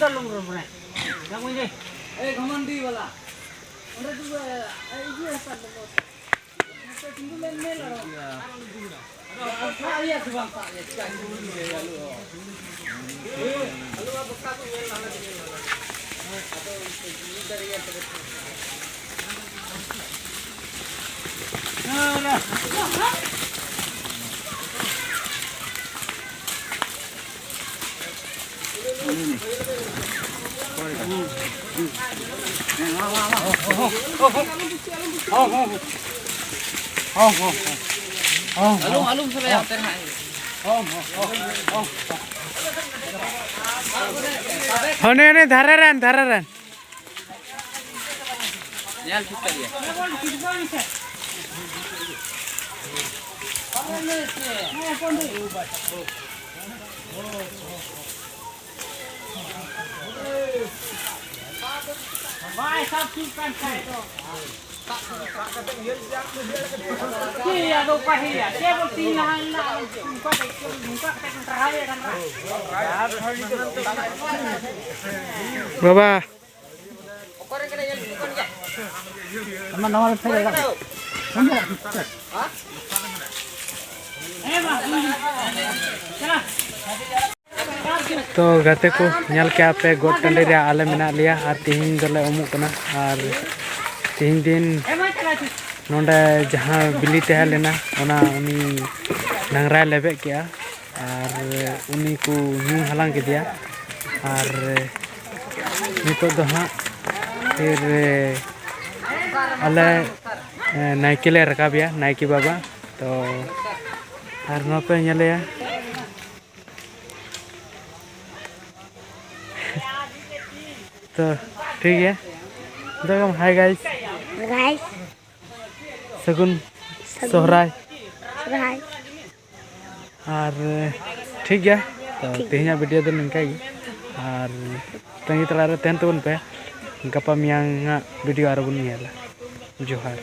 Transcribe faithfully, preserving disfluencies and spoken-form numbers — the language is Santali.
ᱫᱚ ᱞᱩᱢ ᱨᱚᱲ ᱵᱟᱲᱟᱭ᱾ ᱡᱟᱢᱩᱭ ᱡᱮ᱾ ᱮᱭ ᱜᱷᱚᱢᱚᱱᱰᱤ ᱵᱟᱞᱟ᱾ ᱚᱸᱰᱮ ᱫᱩ, ᱮ, ᱤᱭᱟᱹ ᱦᱟᱛᱟᱣ ᱫᱚ᱾ ᱱᱚᱛᱮ ᱛᱤᱸᱜᱩ ᱞᱮᱱ ᱢᱮ ᱞᱟᱲᱚ᱾ ᱥᱟᱵ ᱮᱭᱟ ᱥᱮ ᱵᱟᱝ ᱥᱟᱵ ᱮᱭᱟ? ᱪᱤᱠᱟ ᱧᱩᱨ ᱞᱮ ᱟᱞᱩ ᱦᱚᱸ᱾ ᱦᱮᱸ, ᱟᱞᱩ ᱟᱨ ᱵᱚᱥᱛᱟ ᱠᱚ ᱧᱮᱞ ᱞᱟᱦᱟ ᱞᱮᱜᱮ, ᱧᱮᱞ ᱞᱟᱦᱟ ᱞᱮᱜᱮ᱾ ᱟᱫᱚ ᱢᱤᱫ ᱫᱟᱨᱮ ᱜᱟᱱ ᱛᱮᱜᱮ᱾ ᱟᱞᱚᱢ, ᱟᱞᱚᱢ ᱥᱟᱞᱟᱭᱟ ᱚᱱᱛᱮ ᱨᱮ ᱦᱟᱸᱜ᱾ ᱦᱟᱱᱮ, ᱦᱟᱱᱮ ᱫᱷᱟᱨᱮ ᱨᱮᱱ, ᱫᱷᱟᱨᱮ ᱨᱮᱱ᱾ ᱧᱮᱞ ᱴᱷᱤᱠ ᱠᱟᱜ ᱜᱮᱭᱟ᱾ ᱵᱟᱭ ᱥᱟᱵ ᱴᱷᱤᱠ ᱠᱟᱱ ᱠᱷᱟᱡ ᱫᱚ᱾ ᱪᱮᱫ ᱟᱫᱚ ᱚᱠᱟ ᱦᱤᱡᱩᱜᱼᱟ? ᱪᱮᱫ ᱵᱚᱱ ᱛᱤᱧ ᱞᱟᱦᱟ ᱞᱮᱱᱟ, ᱟᱫᱚ ᱪᱮᱫ ᱚᱱᱠᱟ ᱠᱟᱛᱮ, ᱚᱱᱠᱟ ᱠᱟᱛᱮ ᱠᱚ ᱴᱟᱨᱦᱟᱣᱮᱫ ᱠᱟᱱ ᱨᱮ᱾ ᱵᱟᱵᱟ᱾ ᱟᱢᱟᱜ ᱱᱟᱣᱟ ᱨᱮ ᱯᱷᱮᱨ ᱮᱞᱟᱜ᱾ ᱛᱚ ᱜᱟᱛᱮ ᱠᱚ, ᱧᱮᱞ ᱠᱮᱜᱼᱟ ᱯᱮ, ᱜᱚᱴ ᱴᱟᱺᱰᱤ ᱨᱮ ᱟᱞᱮ ᱢᱮᱱᱟᱜ ᱞᱮᱭᱟ ᱟᱨ ᱛᱤᱦᱤᱧ ᱫᱚᱞᱮ ᱩᱢᱩᱜ ᱠᱟᱱᱟ᱾ ᱟᱨ ᱛᱤᱦᱤᱧ ᱫᱤᱱ ᱱᱚᱰᱮ ᱡᱟᱦᱟᱸ ᱵᱤᱞᱤ ᱛᱟᱦᱮᱸ ᱞᱮᱱᱟ, ᱚᱱᱟ ᱩᱱᱤ ᱰᱟᱝᱨᱟᱭ ᱞᱮᱵᱮᱫ ᱠᱮᱜᱼᱟ ᱟᱨ ᱩᱱᱤ ᱠᱚ ᱧᱩ ᱦᱟᱞᱟᱝ ᱠᱮᱫᱮᱭᱟ᱾ ᱟᱨ ᱱᱤᱛᱚᱜ ᱫᱚ ᱦᱟᱸᱜ ᱯᱷᱤᱨ ᱟᱞᱮ ᱱᱟᱭᱠᱮ ᱞᱮ ᱨᱟᱠᱟᱵᱮᱭᱟ, ᱱᱟᱭᱠᱮ ᱵᱟᱵᱟ᱾ ᱛᱚ ᱟᱨ ᱱᱚᱛᱮ ᱧᱮᱞᱮᱭᱟ᱾ ᱛᱚ ᱴᱷᱤᱠ ᱜᱮᱭᱟ, ᱫᱮᱠᱷᱟᱢ, hi guys᱾ Guys, ᱥᱟᱹᱜᱩᱱ ᱥᱟᱹᱜᱩᱱ ᱥᱚᱦᱨᱟᱭ᱾ ᱥᱚᱦᱨᱟᱭ᱾ ᱟᱨ ᱴᱷᱤᱠ ᱜᱮᱭᱟ, ᱛᱚ ᱴᱷᱤᱠ ᱜᱮᱭᱟ᱾ ᱛᱮᱦᱮᱧᱟᱜ ᱵᱷᱤᱰᱤᱭᱳ ᱫᱚ ᱱᱤᱝᱠᱟ ᱜᱮ, ᱟᱨ ᱛᱟᱺᱜᱤ ᱛᱟᱲᱟᱜ ᱨᱮ ᱛᱟᱦᱮᱱ ᱛᱟᱵᱚᱱ ᱯᱮ, ᱜᱟᱯᱟ ᱢᱮᱭᱟᱝ ᱦᱟᱸᱜ ᱵᱷᱤᱰᱤᱭᱳ ᱟᱨᱚ ᱵᱚᱱ ᱧᱮᱞᱟ᱾ ᱡᱚᱦᱟᱨ᱾